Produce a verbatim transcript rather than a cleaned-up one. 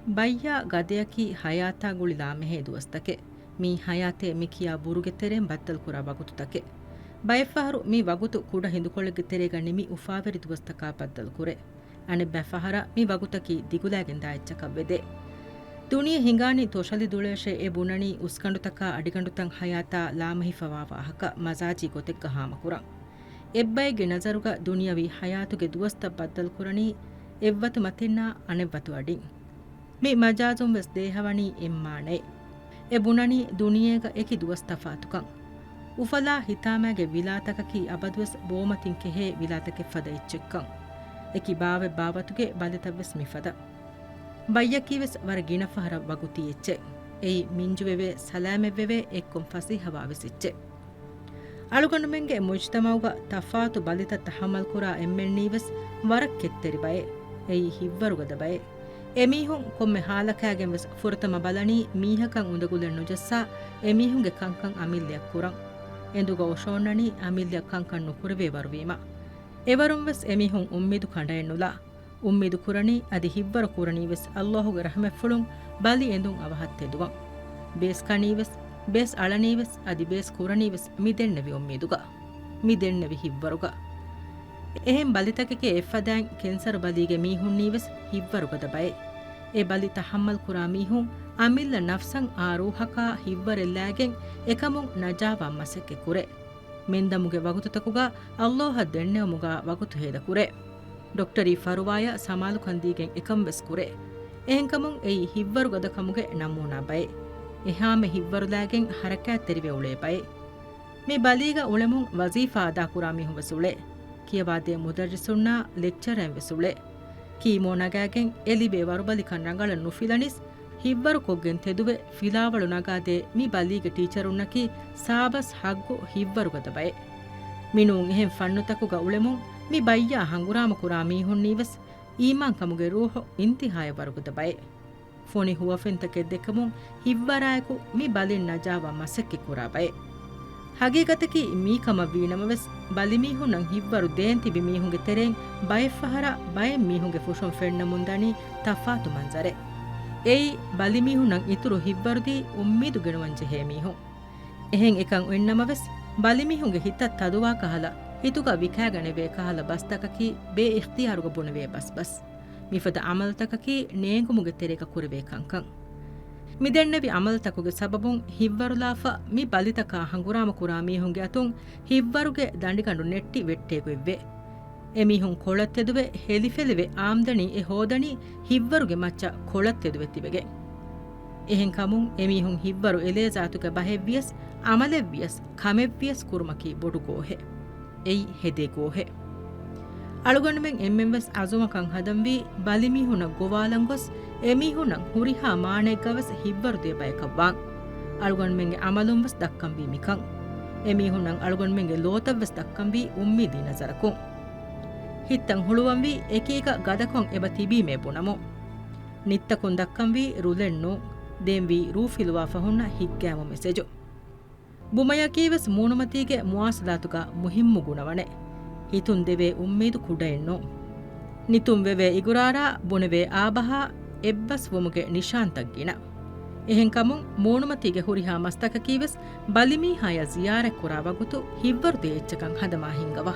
ބައްޔާ ގަދަޔަކީ ހަޔާތާ ގުޅި ލާމެހޭ ދުވަސްތަކެއް. މީ ހަޔާތޭ މި ކިޔާ ބުރުގެ ތެރެއިން ބައްދަލުކުރާ ވަގުތުތަކެއް. ބައެއްފަހަރު މި ވަގުތު ކުޑަ ހިނދުކޮޅެއްގެ ތެރޭގަ ނިމި އުފާވެރި ދުވަސްތަކާ ބައްދަލުކުރޭ. އަނެއްބައި ފަހަރަށް މި ވަގުތަކީ ދިގުލާގެން ދާ އެއްޗަކަށް ވެދޭ. ދުނިޔެ ހިނގާނީ ތޮށަލި ދުޅައިށޭ އެ ބުނަނީ އުސްގަނޑުތަކާ އަޑިގަނޑުތައް ހަޔާތާ ލާމެހިފަވާ ވާހަކަ މަޖާޒީ ގޮތެއްގަ ހާމަކުރަން. އެއްބައެއްގެ ނަޒަރުގަ ދުނިޔަވީ ހަޔާތުގެ ދުވަސްތައް ބައްދަލުކުރަނީ އެއްވަތު މަތިންނާ އަނެއްވަތު އަޑިން. މި މަޖާޒުން ވެސް ދޭހަވަނީ އެއްމާނައެއް. އެ ބުނަނީ ދުނިޔޭގަ އެކި ދުވަސް ތަފާތުކަން. އުފަލާ ހިތާމައިގެ ވިލާތަކަކީ އަބަދުވެސް ބޯމަތިން ކެހޭ ވިލާތަކެއް ފަދަ އެއްޗެއްކަން. އެކި ބާވަތް ބާވަތުގެ ބަލިތައް ވެސް މިފަދަ. ބައްޔަކީ ވެސް ވަރަށް ގިނަ ފަހަރަށް ވަގުތީ އެއްޗެއް. އެއީ މިންޖުވެވޭ، ސަލާމަތްވެވޭ، އެއްކޮން ފަސޭހަވާ ވެސް އެއްޗެއް. އަޅުގަނޑުމެންގެ މުޖްތަމައުގަ ތަފާތު ބަލިތައް ތަޙައްމަލްކުރާ އެންމެންނީ ވެސް ވަރަށް ކެތްތެރި ބައެއް. އެއީ ހިތްވަރުގަދަ ބައެއް. އެމީހުން ކޮންމެ ހާލަކާގެން ވެސް ފުރަތަމަ ބަލަނީ މީހަކަށް އުނދަގުލެއް ނުޖައްސާ އެމީހުންގެ ކަންކަން އަމިއްލައަށް ކުރަން. އެނދުގަ އޮށޯންނަނީ އަމިއްލައަށް ކަންކަން ނުކުރެވޭވަރުވީމަ. އެވަރުން ވެސް އެމީހުން އުއްމީދު ކަނޑައެއް ނުލާ. އުއްމީދު ކުރަނީ އަދި ހިތްވަރު ކުރަނީ ވެސް ﷲ ގެ ރަޙްމަތްފުޅުން ބަލި އެނދުން އަވަހަށް ތެދުވަން. ބޭސް ކަނީ ވެސް، ބޭސް އަޅަނީ ވެސް، އަދި ބޭސް ކުރަނީ ވެސް މި ދެންނެވި އުއްމީދުގަ. މި ދެންނެވި ހިތްވަރުގަ. އެހެން ބަލިތަކެކޭ އެއްފަދައިން ކެންސަރު ބަލީގެ މީހުންނީ ވެސް ހިތްވަރުގަދަ ބައެއް. އެ ބަލި ތަޙައްމަލް ކުރާ މީހުން އަމިއްލަ ނަފްސަށް އާ ރޫޙަކާ ހިތްވަރެއް ލާގެން އެކަމުން ނަޖާވާން މަސައްކަތް ކުރޭ. މެންދަމުގެ ވަގުތުތަކުގަ ﷲ އަށް ދެންނެވުމުގަ ވަގުތު ހޭދަކުރޭ. ޑޮކްޓަރީ ފަރުވާޔަށް ސަމާލުކަން ދީގެން އެކަން ވެސް ކުރޭ. އެހެންކަމުން އެއީ ހިތްވަރުގަދަކަމުގެ ނަމޫނާ ބައެއް. އެހާމެ ހިތްވަރުލާގެން ހަރަކާތްތެރިވެ އުޅޭ ބައެއް. މި ބަލީގަ އުޅެމުން ވަޒީފާ އަދާކުރާ މީހުން ވެސް އުޅޭ. ކިޔަވާދޭ މުދައްރިސުންނާ ލެކްޗަރަރުން ވެސް އުޅޭ. ކީމޯ ނަގާގެން އެ ލިބޭ ވަރުބަލިކަން ރަނގަޅަށް ނުފިލަނީސް، ހިތްވަރުކޮށްގެން ތެދުވެ ފިލާވަޅު ނަގާދޭ މި ބަލީގެ ޓީޗަރުންނަކީ ސާބަސް ހައްގު ހިތްވަރުގަދަ ބައެއް. މިނޫން އެހެން ފަންނުތަކުގަ އުޅެމުން މި ބައްޔާ ހަނގުރާމަކުރާ މީހުންނީ ވެސް އީމާންކަމުގެ ރޫޙު އިންތިހާޔަށް ވަރުގަދަ ބައެއް. ފޮނި ހުވަފެންތަކެއް ދެކެމުން ހިތްވަރާއެކު މި ބަލިން ނަޖާވާ މަސައްކަތް ކުރާ ބައެއް. ހަގީގަތަކީ މީ ކަމަށް ވީނަމަވެސް، ބަލިމީހުންނަށް ހިތްވަރު ދޭން ތިބި މީހުންގެ ތެރެއިން ބައެއްފަހަރަށް ބައެއް މީހުންގެ ފުށުން ފެންނަމުން ދަނީ ތަފާތު މަންޒަރެއް. އެއީ، ބަލިމީހުންނަށް އިތުރު ހިތްވަރުދީ އުއްމީދު ގެނުވަން ޖެހޭ މީހުން. އެހެން އެކަން އޮތްނަމަވެސް، ބަލިމީހުންގެ ހިތަށް ތަދުވާ ކަހަލަ، ހިތުގަ ވިކާގަނެވޭ ކަހަލަ ބަސްތަކަކީ ބޭ އިޚްތިޔާރުގަ ބުނެވޭ ބަސްބަސް. މިފަދަ ޢަމަލުތަކަކީ ނޭނގުމުގެ ތެރޭގަ ކުރެވޭ ކަންކަން. މިދެންނެވި ޢަމަލުތަކުގެ ސަބަބުން ހިތްވަރުލާފަ މި ބަލިތަކާ ހަނގުރާމަކުރާ މީހުންގެ އަތުން ހިތްވަރުގެ ދަނޑިގަނޑު ނެއްޓި ވެއްޓޭގޮތްވޭ. އެމީހުން ކޮޅަށް ތެދުވެ ހެލިފެލިވެ އާމްދަނީ އެ ހޯދަނީ ހިތްވަރުގެ މައްޗަށް ކޮޅަށް ތެދުވެ ތިބެގެން. އެހެންކަމުން އެމީހުން ހިތްވަރު އެލޭ ޒާތުގެ ބަހެއްވިޔަސް، ޢަމަލެއްވިޔަސް، ކަމެއްވިޔަސް ކުރުމަކީ ބޮޑު ގޯހެއް. އެއީ ހެދޭ ގޯހެއް. އަޅުގަނޑުމެން އެންމެންވެސް އަޒުމަކަށް ހަދަންވީ ބަލިމީހުންނަށް ގޮވާލަން ގޮސް، އެމީހުންނަށް ހުރިހާ މާނައެއްގަވެސް ހިތްވަރުދޭ ބަޔަކަށްވާން. އަޅުގަނޑުމެންގެ ޢަމަލުންވެސް ދައްކަންވީ މިކަން. އެމީހުންނަށް އަޅުގަނޑުމެންގެ ލޯތައްވެސް ދައްކަންވީ އުއްމީދީ ނަޒަރަކުން. ހިތްތައް ހުޅުވަންވީ އެކީގަ ގަދަކޮށް އެބަ ތިބީމޭ ބުނަމުން. ނިއްތަކުން ދައްކަންވީ ރުލެއްނޫން. ދޭންވީ ރޫފިލުވާ ފަހުންނަށް ހިތްގައިމު މެސެޖު. ބުމަޔަކީވެސް މޫނުމަތީގެ މުވާސަލާތުގަ މުހިއްމު ގުނަވަނެއް. ހިތުން ދެވޭ އުއްމީދު ކުޑައެއްނޫން. ނިތުން ވެވޭ އިގުރާރާ، ބުނެވޭ އާބަހާ، އެއްބަސްވުމުގެ ނިޝާންތައް ގިނަ. އެހެންކަމުން މޫނުމަތީގެ ހުރިހާ މަސްތަކަކީވެސް ބަލިމީހާޔަށް ޒިޔާރަތްކުރާ ވަގުތު ހިތްވަރުދޭ އެއްޗަކަށް ހަނދަމާ ހިންގަވާ.